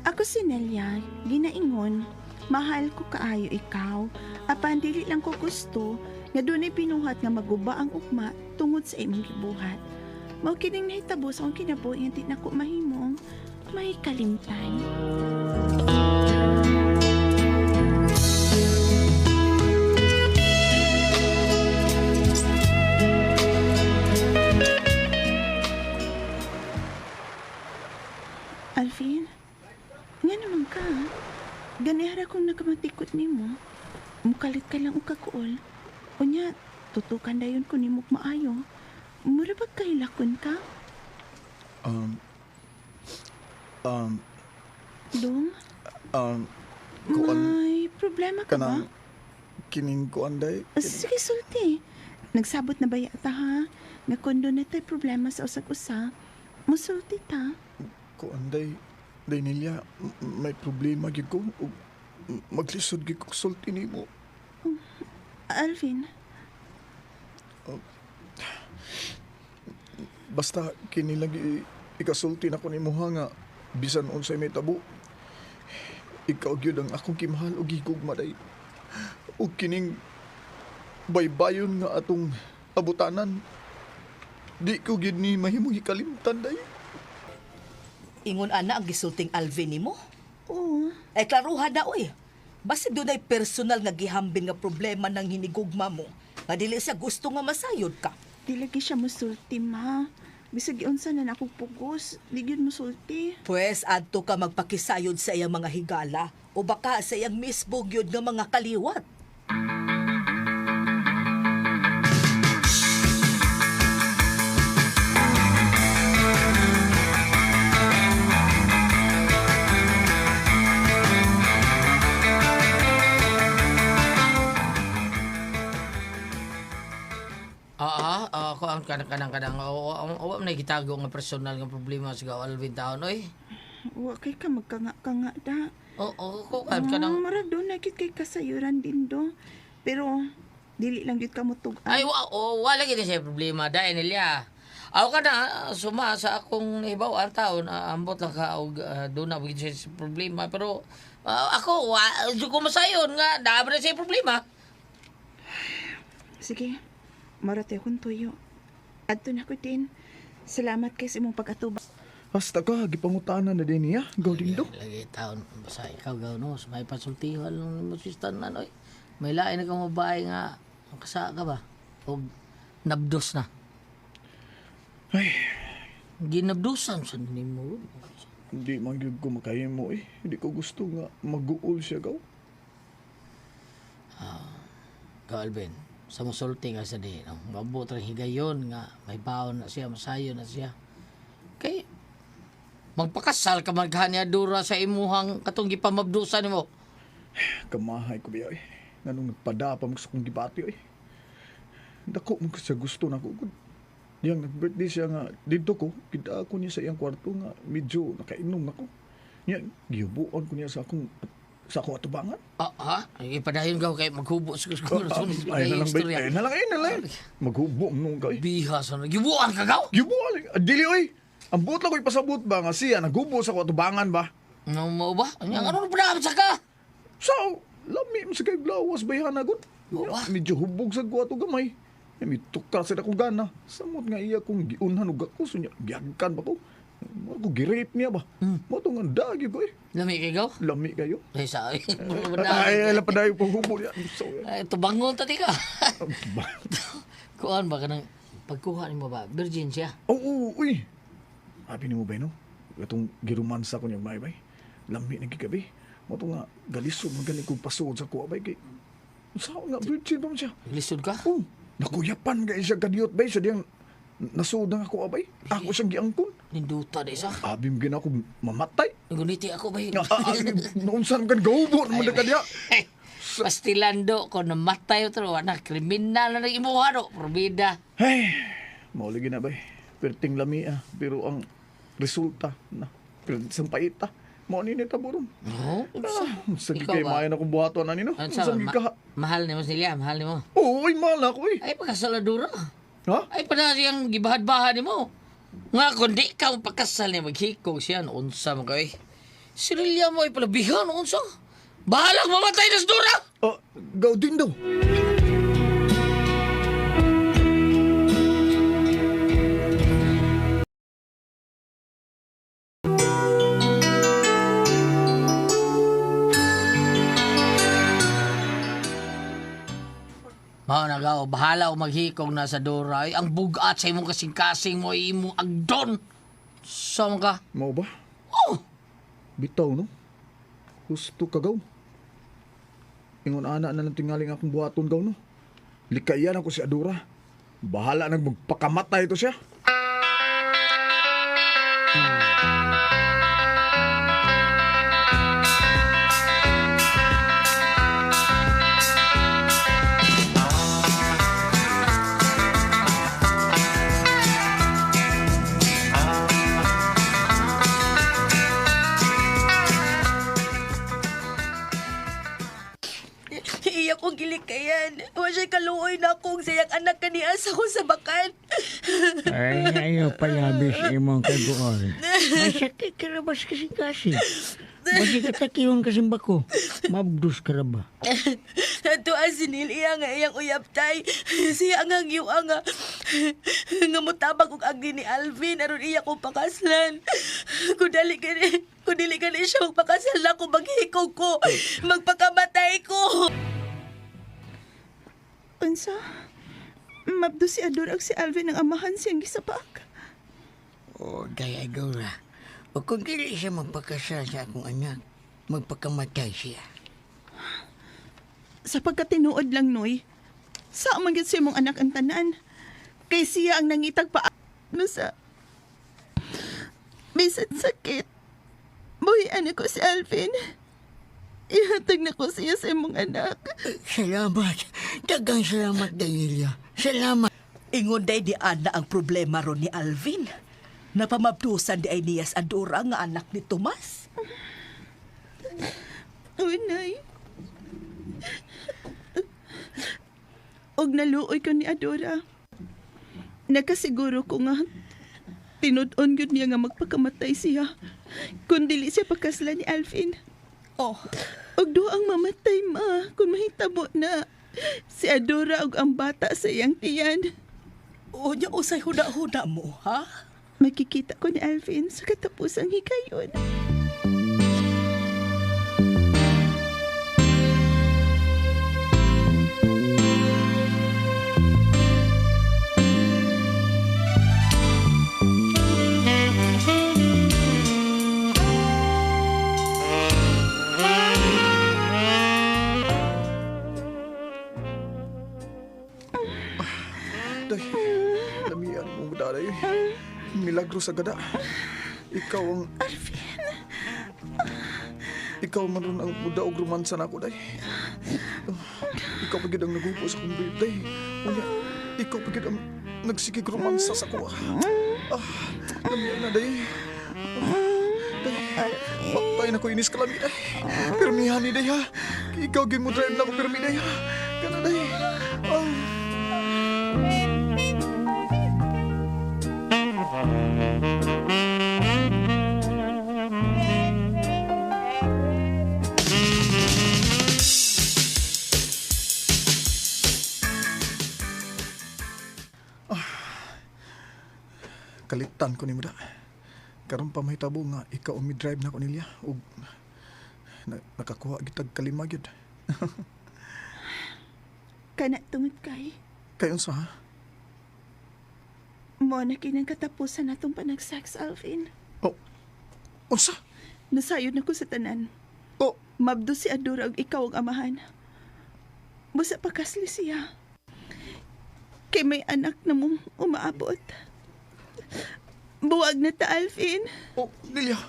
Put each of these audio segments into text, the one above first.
Ako si Nelia, ginaingon, mahal ko kaayo ikaw, apan dili lang ko gusto nga dunay pinuhat nga maguba ang ugma tungod sa imong gibuhat. Mao kining nahitabo sa akong kinabuhi nga di nako mahimong may kalimtan. Alvin, nga naman ka. Ganihara kong nakamatikot nimo. Mukalit ka lang og kakuol. Unya, tutukan dayon ko nimo og maayo. Mura ba kahilakon ka? Um, um, Dong, um, kuan, may problema ka ba? kanang, kining kuan day. Sige, sulti. Nagsabot na ba yata ha? Nga kung doon na tayo problema sa usag-usa, musulti ta. Kuan day, day nilya, may problema gyud ko. Ug maglisod gyud ko sulti nimo. Alvin, Basta kini lagi ikasulti na ko nimo ha nga bisan unsay may tabo. Ikaw gyud ang akong gimahal ug gigugma day. Ug kining baybayon nga atong abutanan. Di ko gyud ni mahimong hikalimtan day. Ingon ana ang gisulting Alvin nimo. Oo. Ay klaruha na oy. Basig dunay personal nga gihambin nga problema ng hinigugma mo. Nga dili siya gusto nga masayod ka. Di lagi siya musulti, ma. Bisag giunsa na nakong pugos, di gyud musulti. Pwes adto ka magpakisayod sa iyang mga higala o baka sa iyang mismo gyud nga mga kaliwat. Oo, oo, ko ang kanang kanang kanang oo, oo, oo, may gitago nga personal nga problema sa gaw Alvin taon oy. Wa kay ka magkanga-kanga da. Oo, oo, ko ang kanang Murag doon na gyud kay kasayuran din do. Pero dili lang gyud ka mutug-an. ay wa oh, wala gid siya problema dahil nilya. Aw ka na suma sa akong nahibaw ang taon, ambot lang ka og doon na gid siya sa problema pero ako wa di ko masayon nga naa ba na siya problema. Sige, mara tayo kong tuyo. Adto na ko din. Salamat kay sa imong pag-atubang. Hasta ka, gipangutana na din niya, Galding do. Lagi taon basta ikaw gaw no, may pasultihan lang mo si tanan oy. May lain na kang babae nga kasa ka ba? Og nabdos na. Ay, Ginabdusan sa nimo. hindi man gyud ko makahimo eh. Hindi ko gusto nga maguol siya gaw. Ikaw, Alvin, sa musulti ka sa di, no? Mabot rin higayon nga, may baon na siya, masayo na siya. Kay, magpakasal ka magkanya dura sa imuhang katong gipamabdusan nimo. Kamahay ko biya eh. Nganong nagpada pa mo sa kong gibati eh. Dako mo sa gusto na ko. Gud. Diyang nag-birthday siya nga didto ko, kita ako niya sa iyang kwarto nga medyo nakainom na ko. Niya, gihubuon ko niya sa akong atubangan. Ah, ha? Ay, padayon ka kay maghubo sa kuno Ah, ay na lang ba? Ay na lang, ay na lang. Maghubo nung kay. Biha sa gibuan ka gaw. Gihubuan. Dili oy. Ang buot lang ko ipasabot ba nga siya naghubo sa akong atubangan ba? No mo ba? Anya ano na sa ka? So, lami mo sa kay glawas bayhana gud. Mo ba? Medyo hubog sa guwato gamay. Ay, may tukar sa akong gana. Samot nga iya kong giunhan og ako so niya giagkan ba ko. Mo ko gi-rape niya ba? Mo to nga dagi ko eh. Lami kay gaw. Lami kayo. Ay sa Ay, ay, ay, padayo po hubo niya. So, Ay, tubangon ta ti ka. Kuan ba kanang pagkuha nimo ba? Virgin siya. Oo, oh, uy. Abi nimo ba no? Katong giromansa ko niya bay bay. Lami na gigabi. Mo to nga galisod man gani kong pasuod sa kuha bay kay. Sa nga virgin pa man siya. Lisod ka? Oh, nakuyapan kay siya kadiyot bay sa diyang nasuod na ako abay. Ako siyang giangkon. Ninduta di sa. Abi mo gina ako mamatay. Nguniti ako ba? Nga, noon saan kan gaubo naman na kadiya. Pastilando ko namatay ito. Wala, kriminal na nag-imuha no. Probida. Hey, mauli gina bay. Perting lami ah, pero ang resulta na pero sa pait ah. Mao ni nitabo ron. No? Ah, sige Ikaw kay ba? maayo na kong buhaton ani no. Ano Unsa sa, gi ka? mahal nimo sila, mahal nimo. Oo, oy mahal ako eh. Ay, pagkasaladura. Ha? Ay, pa siyang gibahad-bahad nimo. Nga, kung di ka mapakasal ni maghikog siya, unsa mo kay. Si Lilia mo ay palabihan, unsa? Bahalang mamatay na sa Dora! Ah, gaw din daw. Mao na gaw, bahala o maghikog na sa Dora. Ay, ang bugat sa imong kasing-kasing mo ay imong agdon. Sama ka? Mao ba? Oh! Bitaw no. Husto ka gaw. Ingon ana na lang tingaling akong buhaton gaw no. Likayan ako si Adora. Bahala nang magpakamatay ito siya. Iya kong gilikayan. Wa siya kaluoy na akong sayang anak kaniya sa akong sabakan. Ay, ayaw palabis imong kaguol. Masakit ka na ba sa kasing-kasing? Basi katakihon kasing bako. Mabdus ka na ba? Ato si Neil iya nga iyang uyabtay. Siya ang hangyo nga nga mutabag og agni ni Alvin aron iya ko pakaslan. Kung dili kani siya magpakasal na ko maghikog ko. Magpakamatay ko. Unsa? Mabdo si Adora ug si Alvin ang amahan siyang gisapak. O, day Adora. O kung dili siya magpakasal sa akong anak, magpakamatay siya. Sa pagkatinuod lang, Noy, sa man gyud sa imong anak ang tanan. Kay siya ang nangitag pa no sa bisan sakit. Buhian ako si Alvin. Ihatag na ko siya sa imong anak. Salamat. Dagang salamat, Daniela. Salamat. Ingon day di ana ang problema ron ni Alvin. Napamabdusan di ay niya sa Adora nga anak ni Tomas. Unay. Og naluoy ko ni Adora. Nakasiguro ko nga tinud-on gyud niya nga magpakamatay siya. Kung dili siya pagkasla ni Alvin. Oh, Og duha ang mamatay ma kung mahitabo na si Adora og ang bata sa iyang tiyan. unya usay huna-huna mo, ha? Makikita ko ni Alvin sa katapusang higayon. Day, lamian mo daday. Milagro sa gada. Ikaw ang... Alvin, Ikaw man ron ang mudaog romansa na ako, day. Ikaw pa gyud ang nagupo sa akong babe, day. Unya, ikaw pa gyud ang nagsigig romansa sa kuha. Ah, lamian na, day. Day, patay na ko inis kalami, day. Pirmihan ni, day, ha. Ikaw gyud mo drive na ako, pirmi, day, ha. Kana, day. Ah. Kalitan ko ni mo da. Karon pa mahitabo nga ikaw ang mi-drive na ko nilya ug nakakuha gitag kalima gyud. kana tungod kay Kay unsa ha? mo na kinang katapusan natong panagsex, Alvin. Oh. Unsa? Nasayod na ko sa tanan. Oh, Mabdo si Adora ug ikaw ang amahan. Busa pakasli siya. Kay may anak na mong umaabot. Buwag na ta, Alvin. oh, Nilya.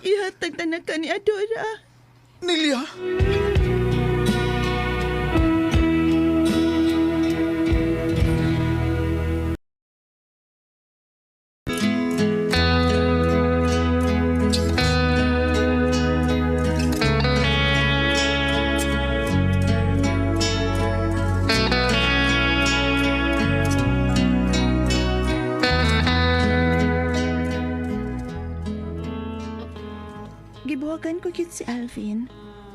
Ihatag tanan ka ni Adora. Nilya. Gibuhagan ko gyud si Alvin.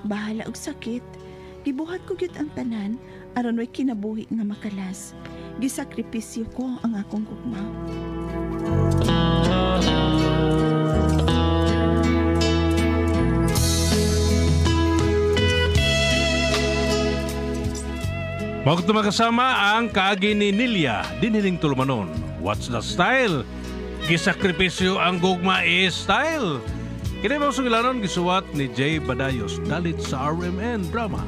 Bahala og sakit. Gibuhat ko gyud ang tanan aron way kinabuhi nga makalas. Gisakripisyo ko ang akong gugma. Mao kato, mga kasama, ang kaagi ni Nilia, dinhining tulumanon. What's the style? Gisakripisyo ang gugma is style. Kini mga sugilanon gisuwat ni Jay Badayos dalit sa RMN Drama.